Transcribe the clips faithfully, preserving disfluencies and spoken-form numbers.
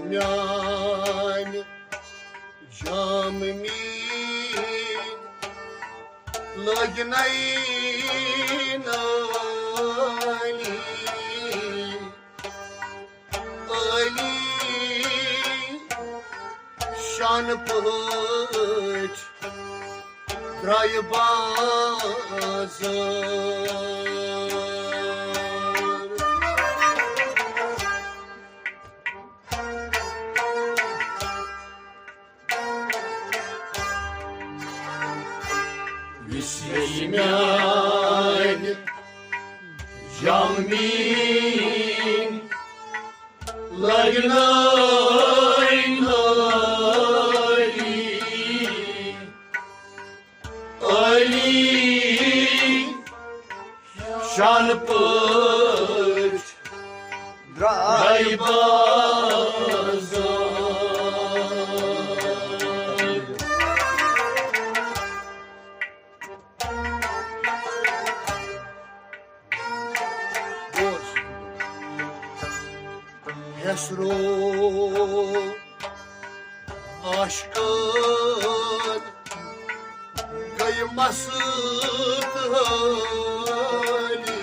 میانہِ جامہٕ میٖن لٲگۍ نَے نٲلی، عٲلی شانہٕ پٲٹھۍ درٛایہِ بازار۔ وِسرے میانہِ جامہٕ میٖن لٲگۍ نٲلۍ نٲلی، عٲلی شانہٕ پٲٹھۍ درٛاے بازار۔ ہیسرو عاشقن گٔے مست عٲلی،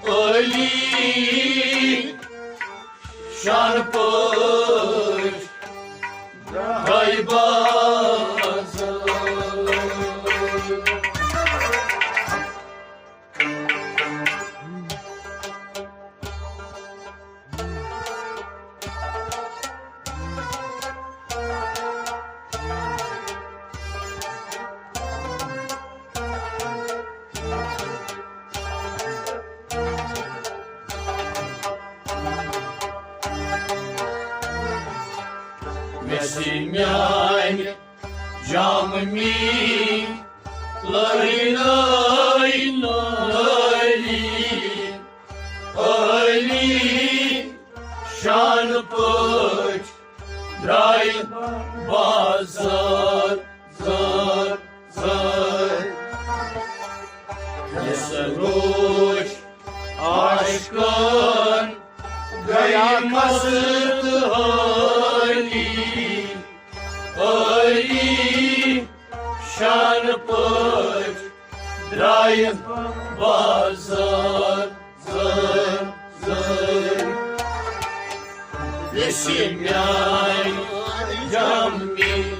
عٲلی شان پٲٹھۍ گٔے بازار۔ مےٚ سۭتۍ میانہِ جامہٕ میٖن لٲرۍ نٲلۍ نٲلی، عٲلی شان پٲٹھۍ درٛاے بازار۔ زار، زار۔ یس روش عاشقن گٔے مست عٲلی، عٲلی شان پٲٹھۍ درٛایہِ بازار۔ زٲر، زٲر۔ ویسہِ میانہِ جامہٕ میٖن۔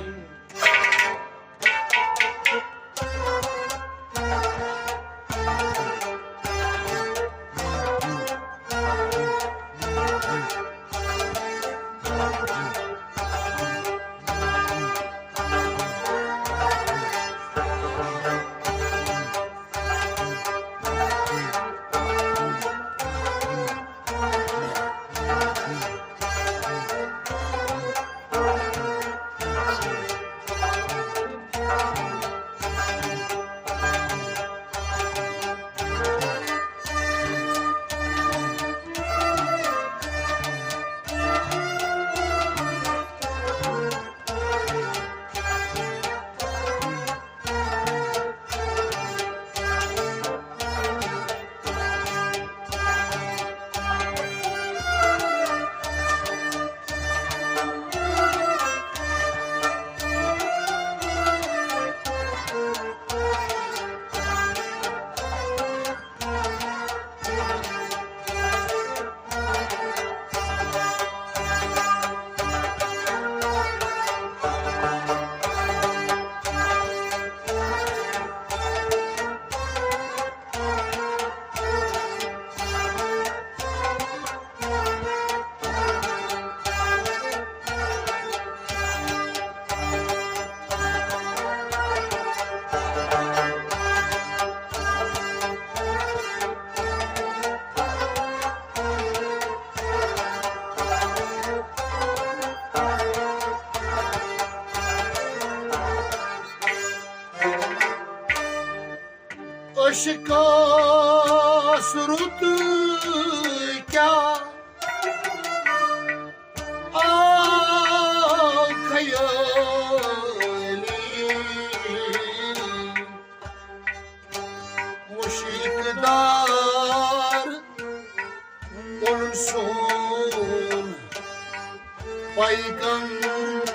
عشقس رُت کیٛاہ آو خیٲلی، مُشرِق دار اوٚنُن سون پیغمبر۔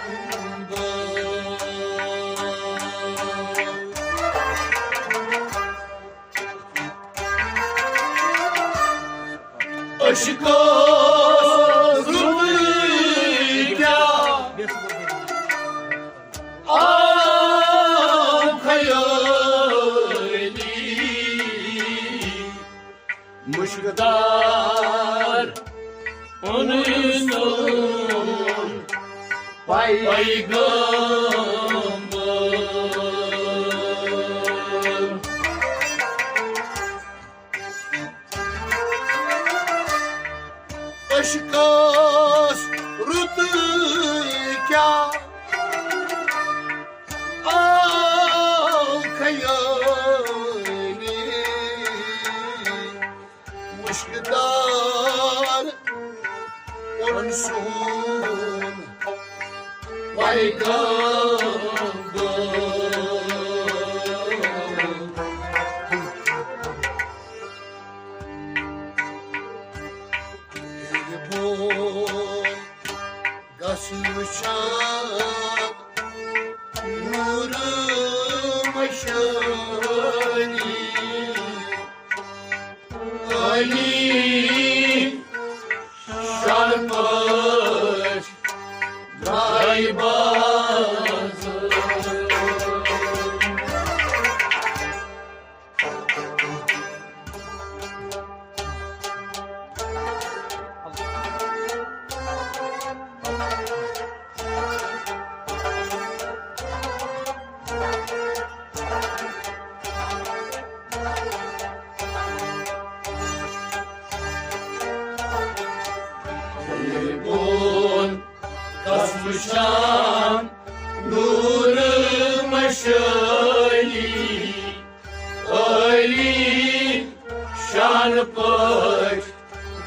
عشقس رُتُے کیٛاہ آو خیٲلی، مُشکدار اوٚنُے سون پیغمبر۔ عشقس رُتُے کیٛاہ آو خیٲلی، مُشکدار اوٚن سون پیغمبر۔ ییٚلہِ بہٕ گژھٕ وٕچھان نوٗرٕ مشٲنی، علی شان پٲٹھۍ درٛاے بازر۔ ییٚلہِ بہٕ گژھٕ وٕچھان نوٗرٕ مشٲلی، علی شان پٲٹھۍ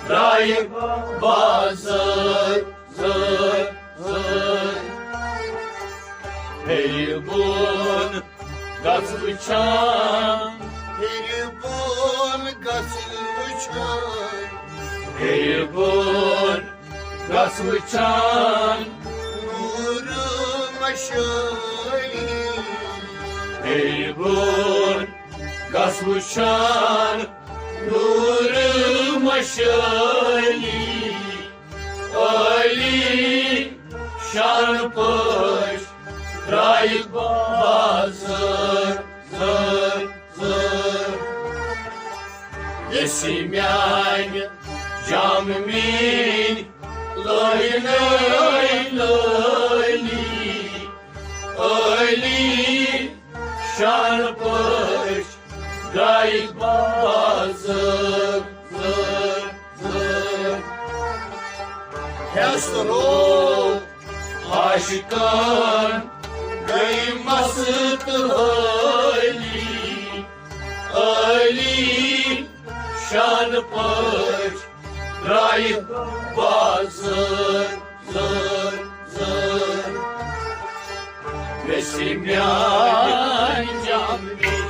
درٛاے بازر، زر، زر۔ ہیٚرِ بۄن گژھٕ وٕچھان، ہیٚرِ بۄن گژھٕ وٕچھان، ہیٚرِ بۄن گژھٕ وٕچھان نوٗرٕ مشٲلی۔ ہیٚرِ بۄن گژھٕ وٕچھان نوٗرٕ مشٲلی۔ علی شان پٲٹھۍ درٛاے بازر، زر، زر۔ ییٚسہِ میانہِ جامہٕ میٖنۍ لٲلۍ نٲلۍ لٲلی، علی شان پٲٹھۍ درٛاے بازر، زر، زر۔ ہیٚس رو عاشقن گٔے مست حٲلی، علی شان پٲٹھۍ درٛاے بازر، زر، زر۔ ییٚسہِ میانہِ جامہٕ میٖنۍ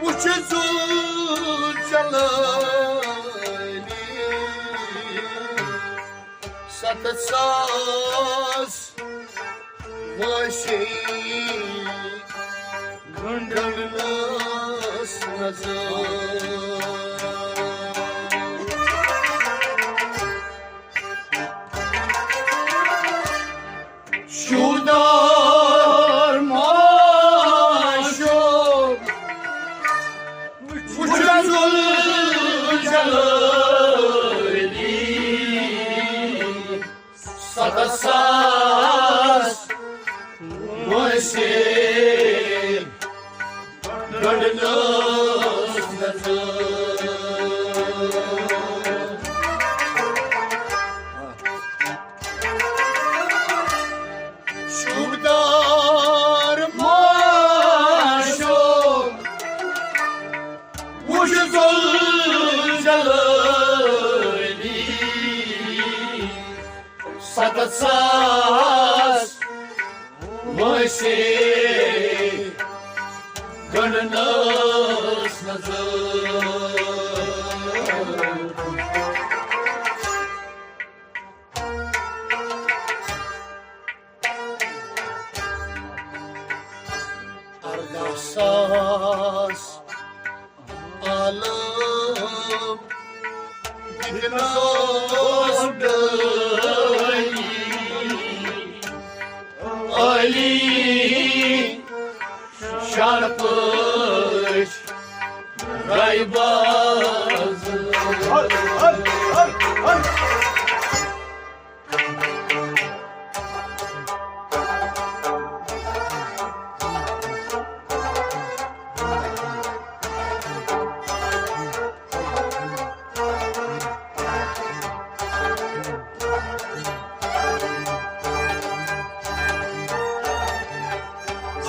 وٕچھ ذوالجلٲلی ستتھ ساس وٲسی گنڈن ٲس نظر۔ شوٗردار معشوق وٕچھ ذوالجلٲلی ستتھ ساس وٲسی گنڈن ٲس نظر۔ شوٗردار معشوق وٕچھ ذوالجلٲلی ستتھ ساس وٲسی گنڈن ٲس نظر۔ ارداہ ساس عالم دِتنَس ڈٲلی۔ عٲلی شان پٲٹھۍ درٛاے باز۔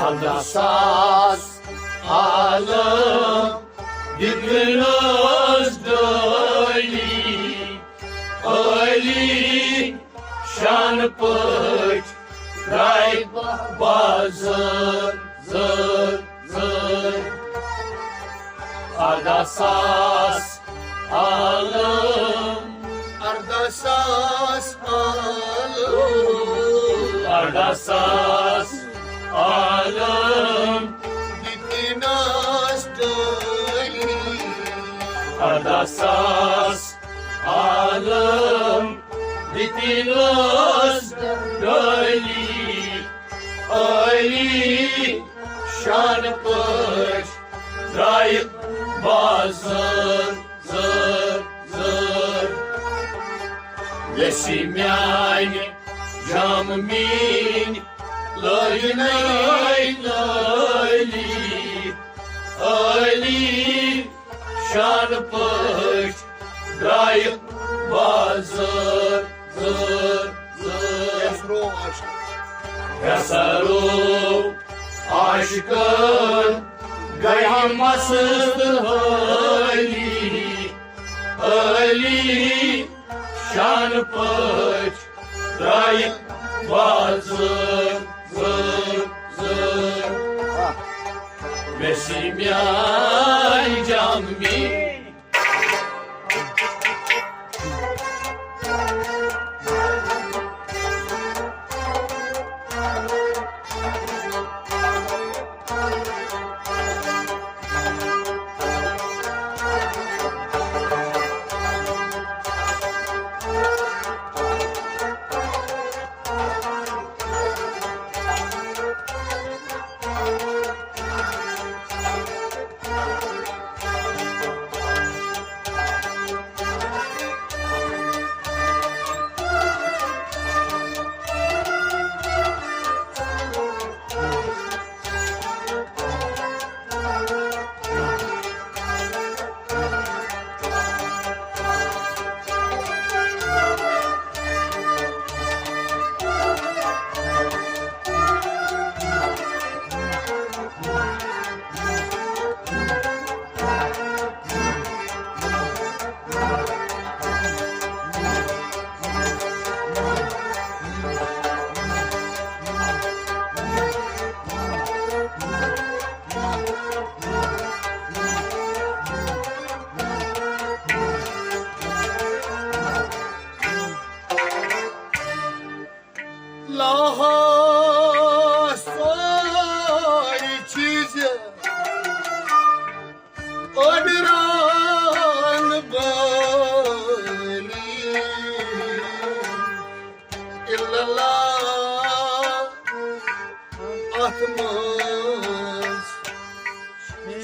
ارداہ ساس عالم دِتنَس ڈٲلی۔ عٲلی شان پٲٹھۍ درٛاے باز۔ زٕ، زٕ۔ ارداہ ساس عالم۔ ارداہ ساس عالم۔ ارداہ ساس عالم۔ دِتنَس ڈٲلی۔ ارداہ ساس عالم دِتنَس ڈٲلی۔ عٲلی شان پٲٹھۍ درٛاے باز۔ زٕ، زٕ۔ ویسہِ میانہِ جامہٕ میٖنۍ لٲگۍ نٲلۍ لٲلی۔ عٲلی شان پٲٹھۍ درٛاے باز۔ زٕ، زٕ۔ یسرو عاشق۔ یسرو عاشقن گٔے مست حٲلی۔ عٲلی شان پٲٹھۍ درٛاے باز۔ زٕ، زٕ۔ ویسہِ میانہِ جامہٕ میٖنۍ۔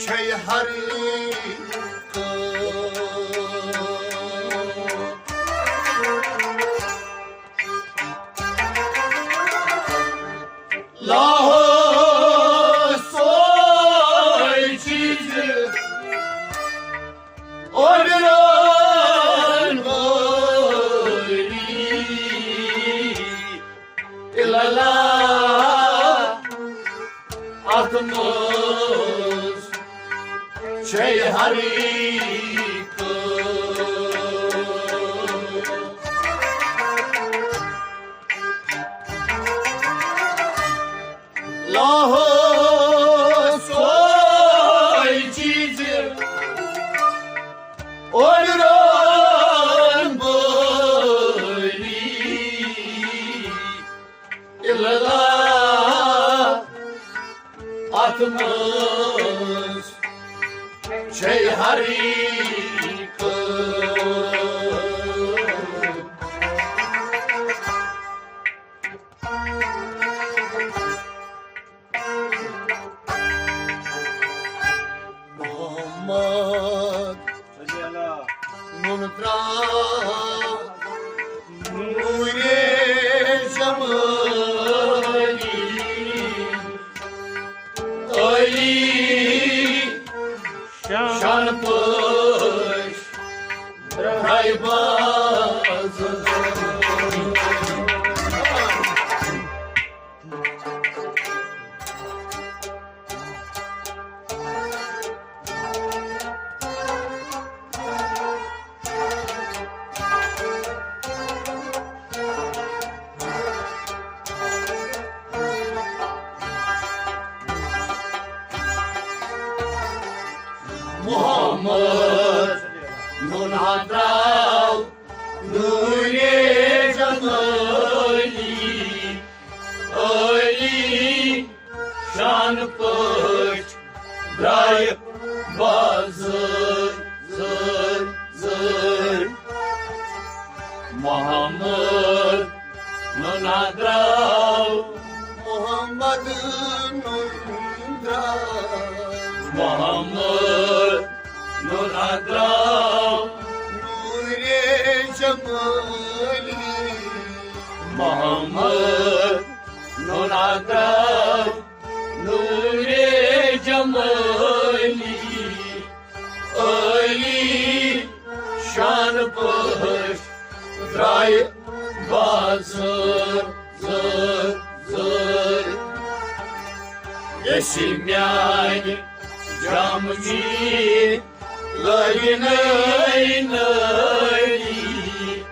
چھے ہر لاہور سوے چیز اوڈران وٲلی۔ الا اللہ، اتھ منٛز چھے ہر کٲنٛسہِ۔ لاہور سوے چیز اوڈران وٲلی۔ الا اللہ، اتھ منٛز چھے ہر کٲنٛسہِ۔ محمد نُن ترٛاو نوٗرِ جمٲلی۔ علی شان پٲٹھۍ درٛاے بازر۔ محمد نُن ترٛاو نوٗرِ جمٲلی۔ علی شان پٲٹھۍ درٛاے بازر، زر، زر۔ محمد نُن ترٛاو۔ محمد نُن ترٛاو۔ محمد نُن ترٛاو۔ نوٗرِ جمٲلی۔ محمد نُن ترٛاو۔ نوٗرِ جمٲلی۔ علی شان پٲٹھۍ درٛاے بازر، زر، زر۔ یژھِ میانہِ جامنی لٲگِنۍ نٲلی۔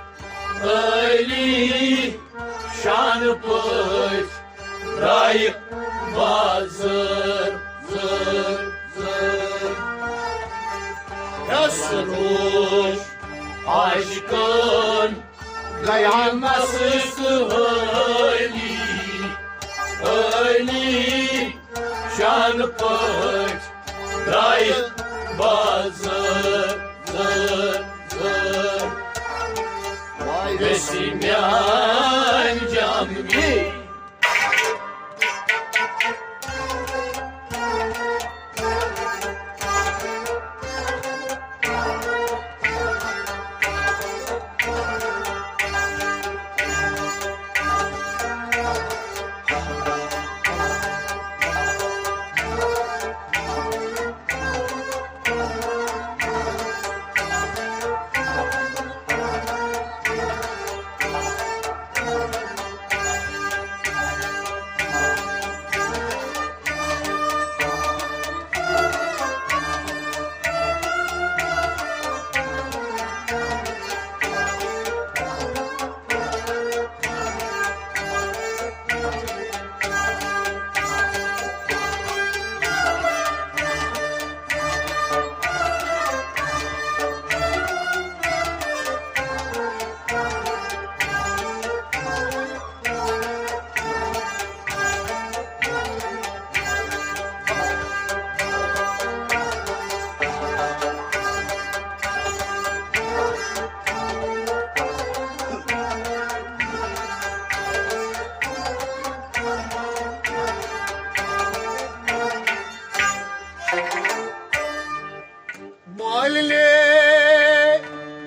علی شان پٲٹھۍ درٛاے بازر، زر، زر۔ یس روش عاشقن گیا مست علی۔ علی شان پٲٹھۍ درٛاے بازر، زر، زر۔ ویسی میان جامگی۔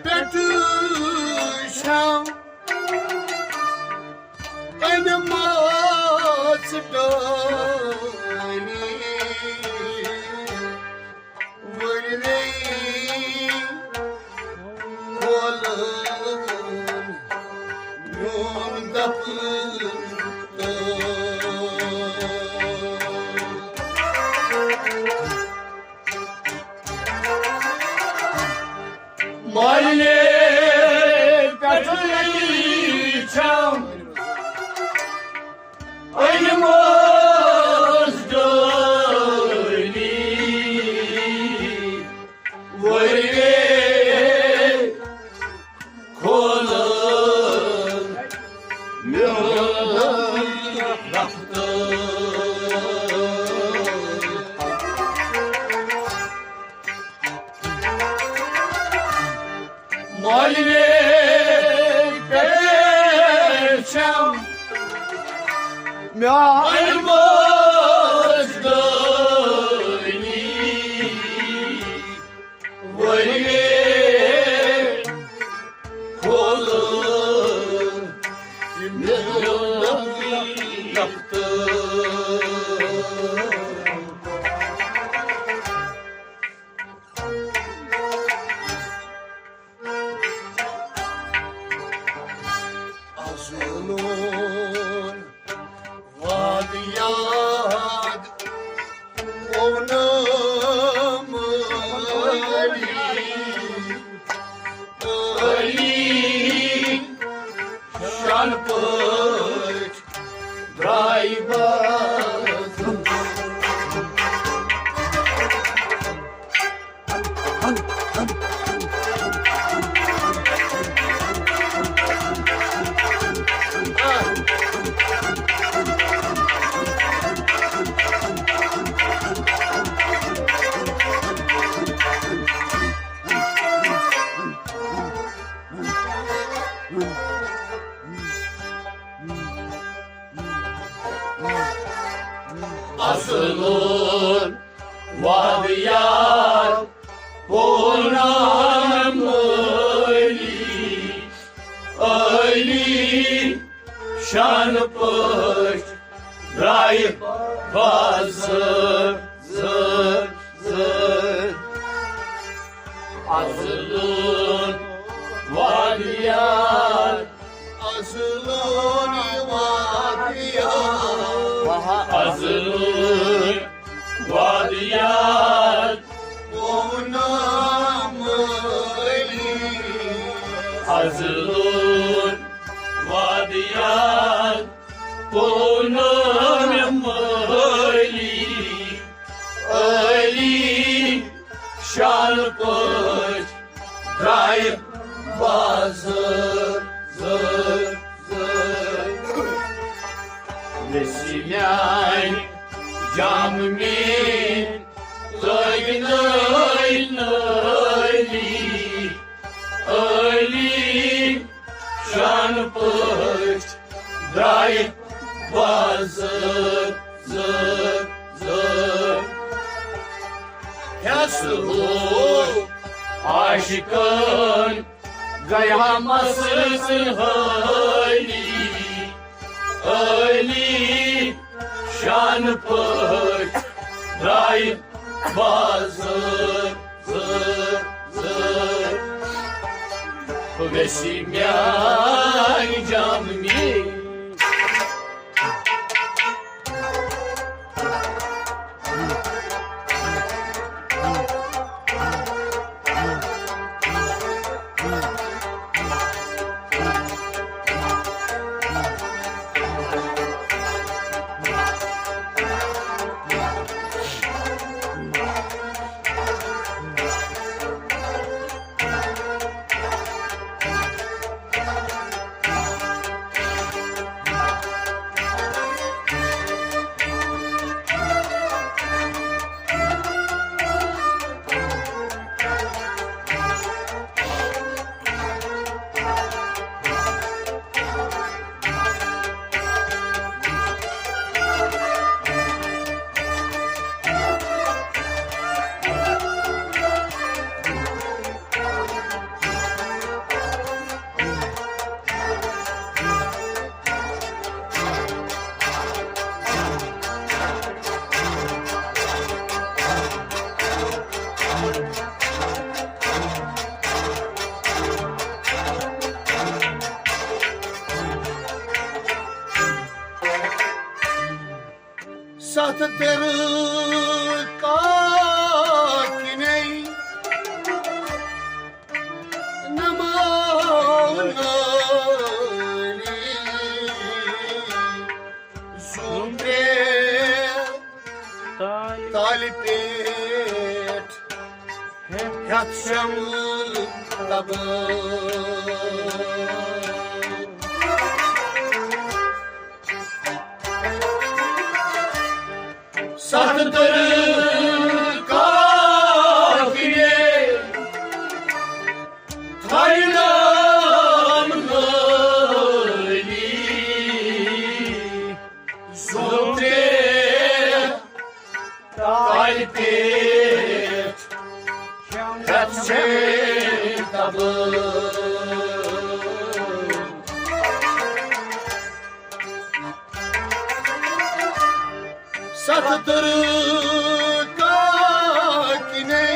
پٮ۪ٹھٕ چھَم أنمٕژ ڈٲنی۔ ؤرۍ وے کھولُن میون دفتر۔ مالنہِ پٮ۪ٹھٕے چھَم أنمٕژ ڈٲنی۔ ؤرۍ وے کھولُن میون دفتر۔ مالنہِ پٮ۪ٹھ چھَم میٛانہِ مٲج ڈٲنی۔ ؤرۍ وے کھولُن میون دفتر۔ اَزٕ لون وعدٕ یاد، ووٚنُم علی، علی شان پٲٹھۍ درٛاے بازر۔ اَزٕ لون وعدٕ یاد، پوٗنم علی، علی شان پٲٹھۍ درٛاے بازر۔ زٕ، زٕ۔ اَزٕ لون وعدٕ یاد، اَزٕ لون وعدٕ یاد۔ اَزٕ لون وعدٕ یاد، پوٗنم علی۔ اَزٕ لون وعدٕ یاد، پوٗنم علی، علی شان پٲٹھۍ درٛاے بازر۔ زٕ، زٕ۔ ویسہِ میٛانہِ جام میٛٲنۍ لٲگۍ نٲلۍ نٲلی۔ علی شان پٲٹھۍ درٛاے بازر۔ زٕ، زٕ۔ ہٮ۪س ہو عاشقن گیا مس حٲلی۔ علی شان پٲٹھۍ درٛاے بازر۔ زٕ، زٕ۔ ویسہِ میٛانہِ جام میٛٲنۍ۔ تہٕ تیٚلہِ کاکِنے نماونٲنی زوٗنٛترٛے تالہِ پٮ۪ٹھ ہٮ۪تھ شمُل تبٕر۔ ستھ ترٕہ کافیے تھاینام نٲلی زوٗنٛترٛے تالہِ پٮ۪ٹھ ہٮ۪تھ شمُل تبٕر۔ ستھ ترٕہ کاکِنے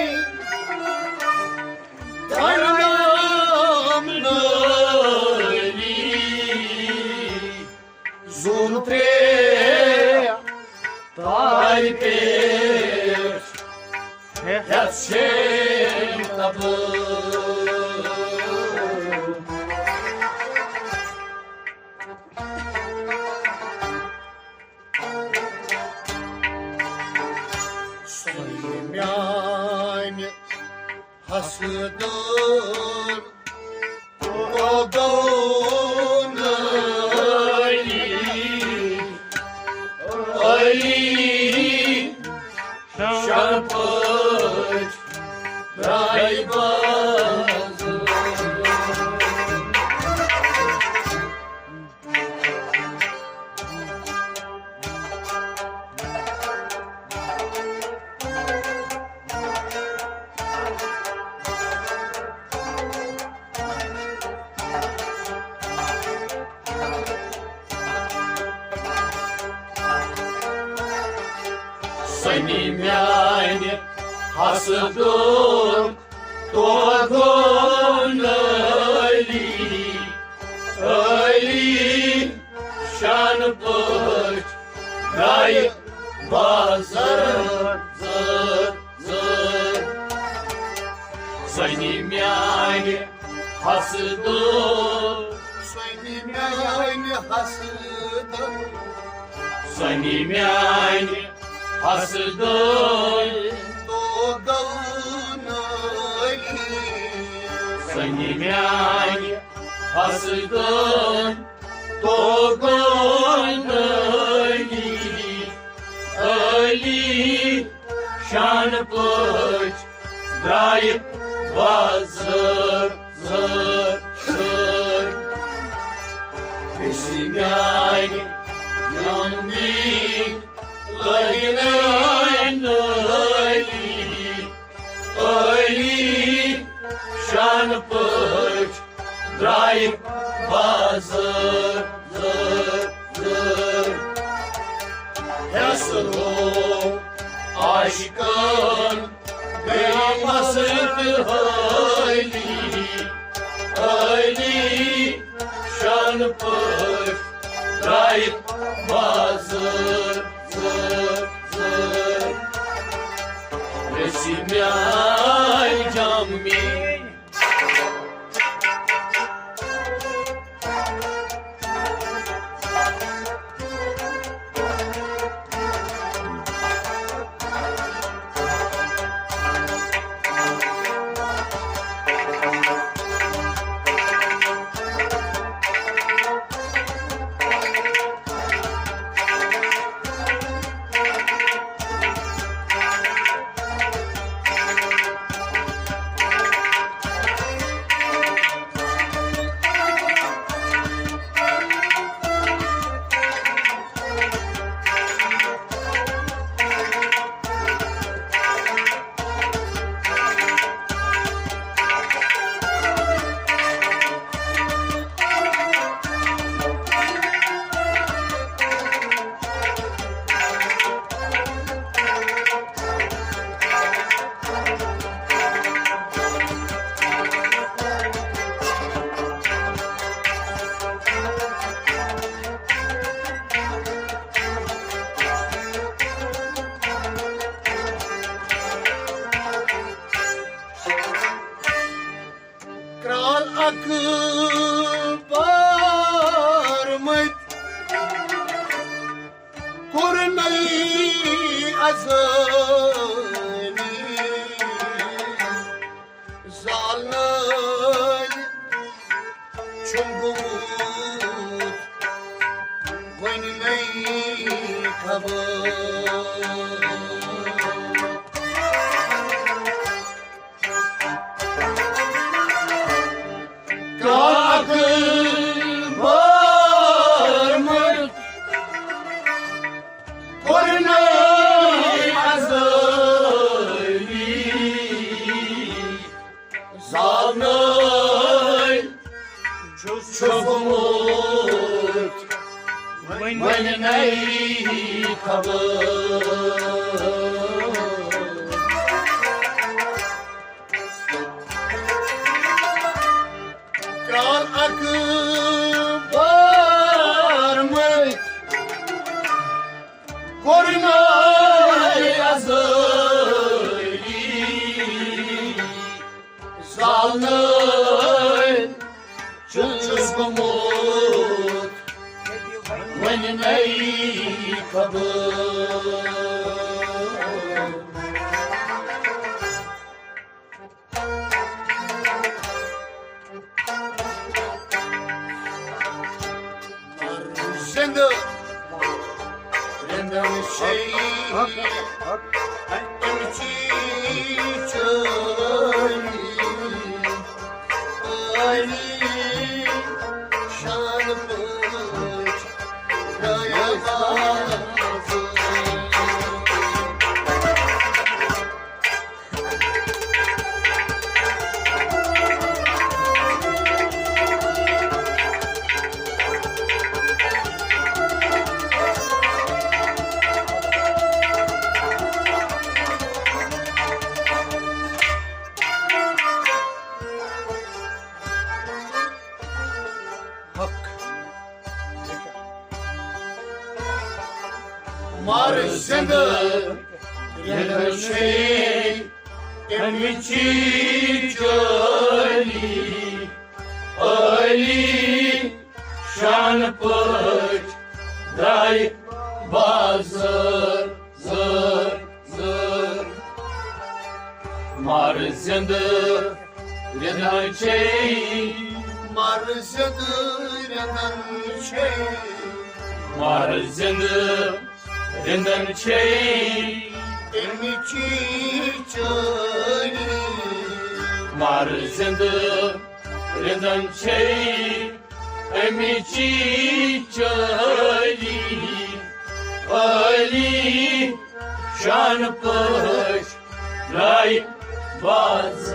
تھاینام نٲلی زوٗنٛترٛے تالہِ پٮ۪ٹھ ہٮ۪تھ شمُل تبٕر۔ سۄے میانہِ حسدن گوٚو علی، علی شرپٲٹھۍ درٛاے بازر۔ سنی میانہِ حسدُک توغہ گوٚو علی، علی شان پٲٹھۍ درٛاے بازر۔ زر، زر۔ سنی میانہِ حسدُک، سنی میانہِ حسدُک، سنی میانہِ حسدُک توغہ گوٚو علی۔ سنی میانہِ حسدُک توغہ گوٚو علی، علی شان پٲٹھۍ درٛاے بازر۔ زر، زر۔ أسی میانہِ یومہِ لگہِ نہٕ علی، علی شان پٲٹھۍ درٛاے بازر۔ زر، زر۔ ہیسرو عاشقن گٔے مسرت حٲلی، حٲلی شان پٲٹھۍ درٛاے بازر۔ زر، زر۔ أسی میانہِ جامی بارمٕتۍ کوٚرنَے ازٲری، زالنَے چھُس گوٚمُت وۄنۍ نَے خبر۔ زِندٕ رِندَن شے، اَمہِ چی چٲلی، عٲلی شان پٲٹھۍ گٔیَم آزاد۔ مر زِندٕ رِندَن شے، اَمہِ چی چٲلی، عٲلی شان پٲٹھۍ درٛاے بازار، زار، زار۔ مر زِندٕ رِندَن شے، مر زِندٕ رِندَن شے، مر زِندٕ رِندَن شے، اَمہِ چی چٲلی۔ مر زِندٕ رِندَن شے، اَمہِ چی چٲلی، عٲلی شان پٲٹھۍ درٛاے بازار۔